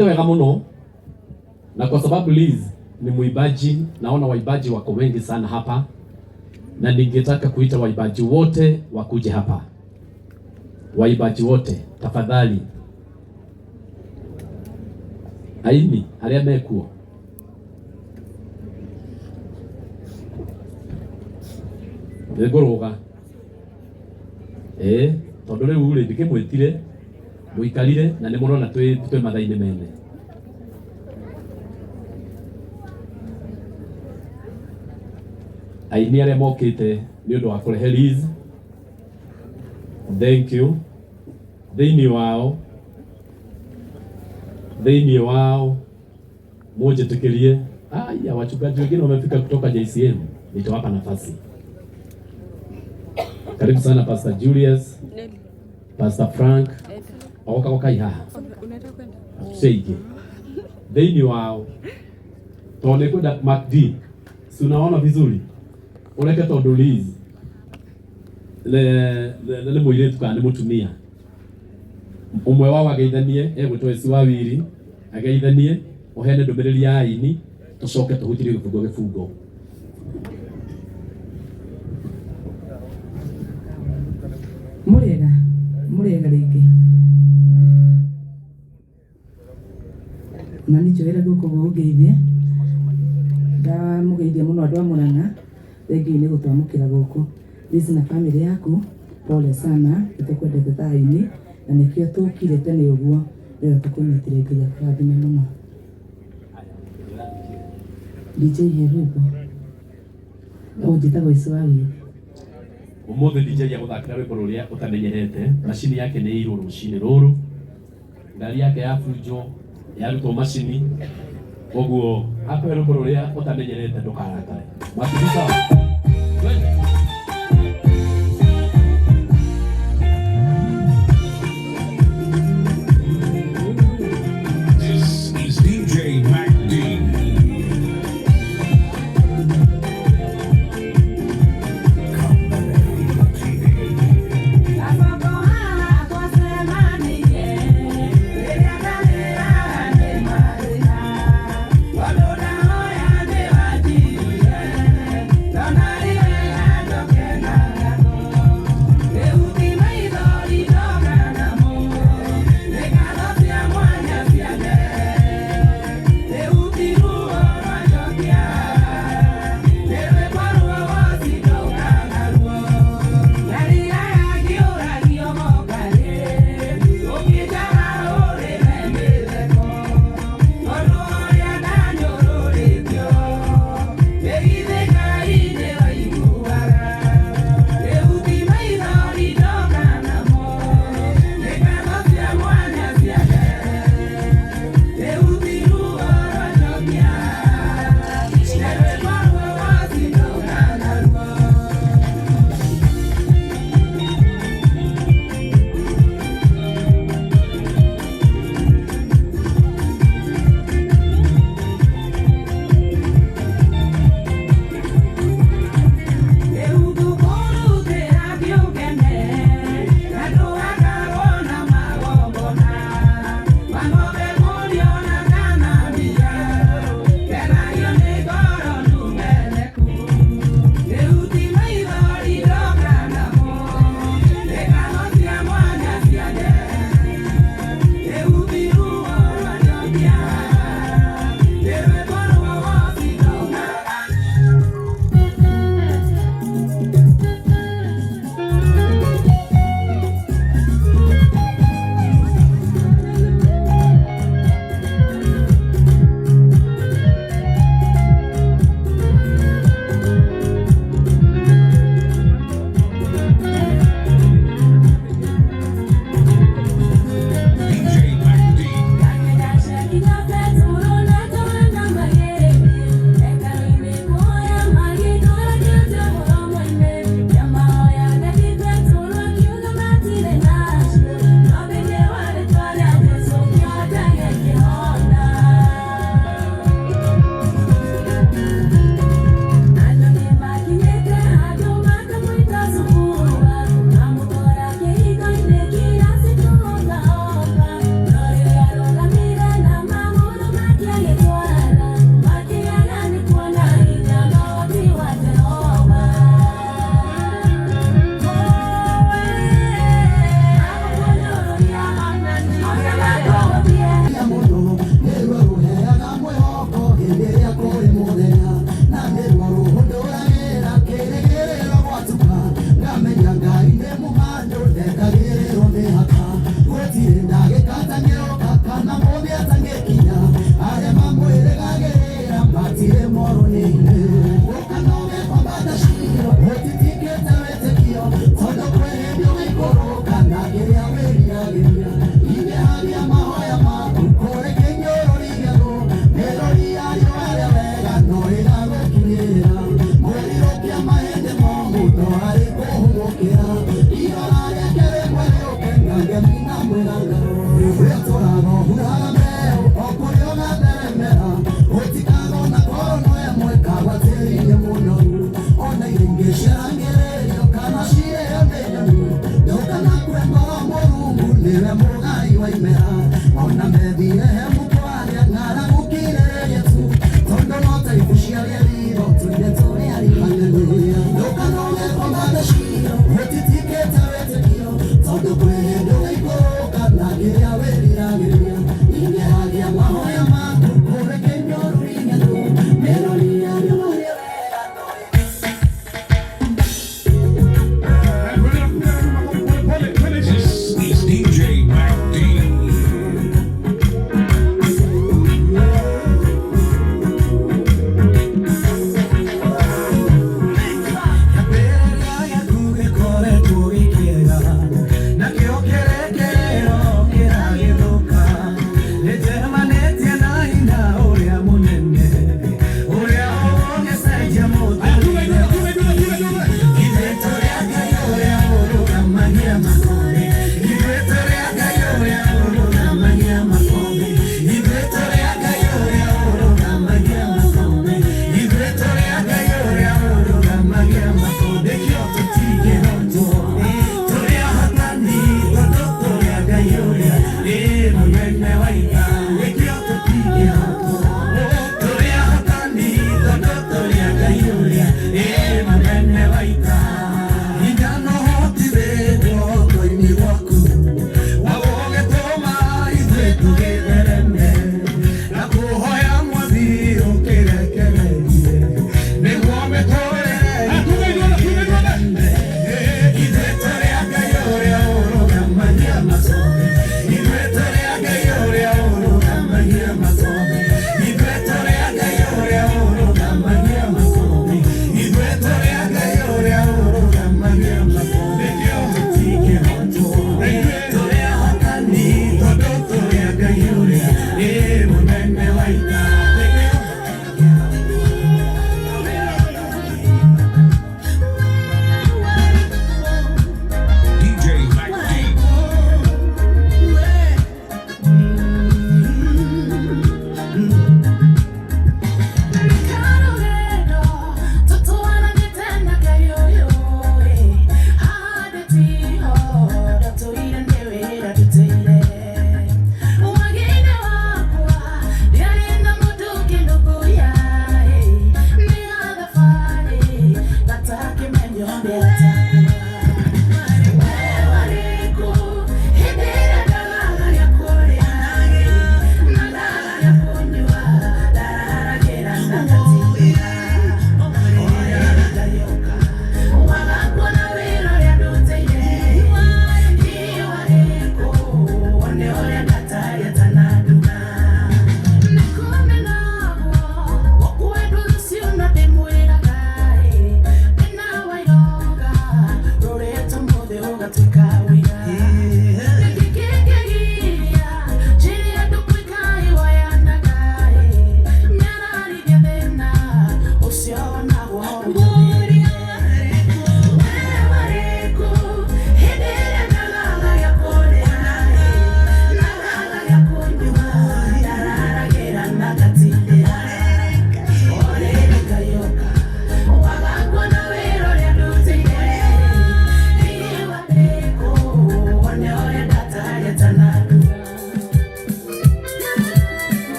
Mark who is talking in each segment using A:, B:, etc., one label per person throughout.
A: Munyite wega muno, na kwa sababu Liz ni mwimbaji, naona waimbaji wako wengi sana hapa, na ningetaka kuita waimbaji wote wakuje hapa, waimbaji wote tafadhali. Aini aria mekuo nĩngũrũga ĩĩ tondũ rĩu rĩ ndikĩmwĩtire mũikarire na nĩ mũrona twĩ mathaa-inĩ mene. Aini arĩa mokĩte nĩ ũndũ wa kũrehe Liz, thank you. Thĩinĩ wao, thĩinĩ wao munjĩtĩkĩrie. Aya, wachungaji wengine wamefika kutoka JCM, nitawapa nafasi. Karibu sana Pastor Julius, Pastor Frank, ogoka gokai haha tuceingĩ thĩinĩ wao tondũ nĩ kwenda Mark D, si unaona vizuri ũreke tondũ Liz nĩ mũirĩtu kana nĩ mũtumia ũmwe wao ageithanie egwĩtwo Esi wa Wiri ageithanie ũheane ndũmĩrĩri ya aini tũcoke tũhutirie gĩbungo gĩbungo.
B: Mũrĩega, mũrĩega rĩngĩ. Na nĩ njoere guoko gũgũgeithie. Ndamũgeithia mũno andũ a Mũrang'a, thengiũ nĩ gũtwamũkĩra gũkũ. Liz na bamĩrĩ yaku, pole sana, nĩ tũkwendete ta aini, na nĩkĩo tũkire tene ũguo, nĩgetha tũkũnyitĩre. Ngai akũrathime mũno. DJ he rwĩmbo. Oh, njĩtagwo Ici wa Wiri.
A: Ũmũthĩ DJ agũthakĩra rwĩmbo rũrĩa ũtamenyerete, macini yake nĩ ĩirwo rũcinĩ rũrũ. Ngari yake yabunjwo yarutwo macini ũguo akũhe rwĩmbo rũrĩa ũtamenyerete ndũkarakare. Makiri sawa. Twende.
C: This is DJ Mac D. This is DJ Mac D.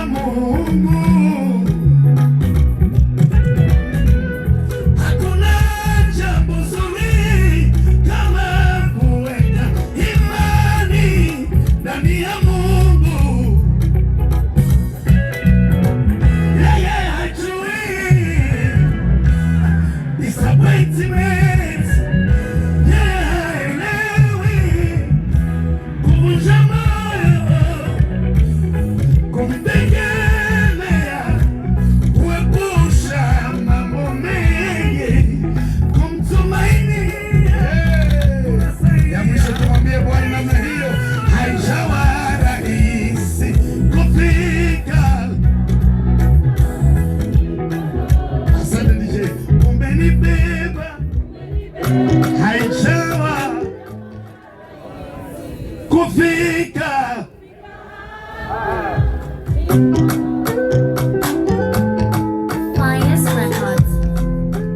D: ya Mungu. Hakuna jambo zuri kama kuweka imani ndani ya Mungu. Yeye hajui disappointment, yeye haelewi kuvunja moyo, kumtegemea, kuepusha mambo mengi, kumtumaini. Ya mwisho tumwambie Bwana namna hiyo, haijawa rahisi kufika. Asante DJ, umenibeba, haijawa kufika.
E: Finest Records.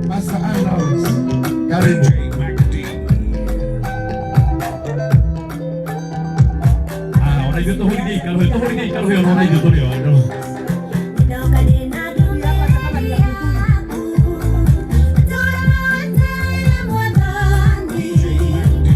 D: Pastor Arnold, karibu.
C: DJ Mac D.
A: Ah, ona ithuĩ tũhũrithie ikarũ, tũhũrithie ikarũ ĩyo ona ithuĩ tũrĩ o andũ.
C: DJ Mac D.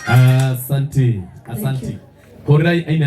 A: Asante, asante. Hũrĩrai aina.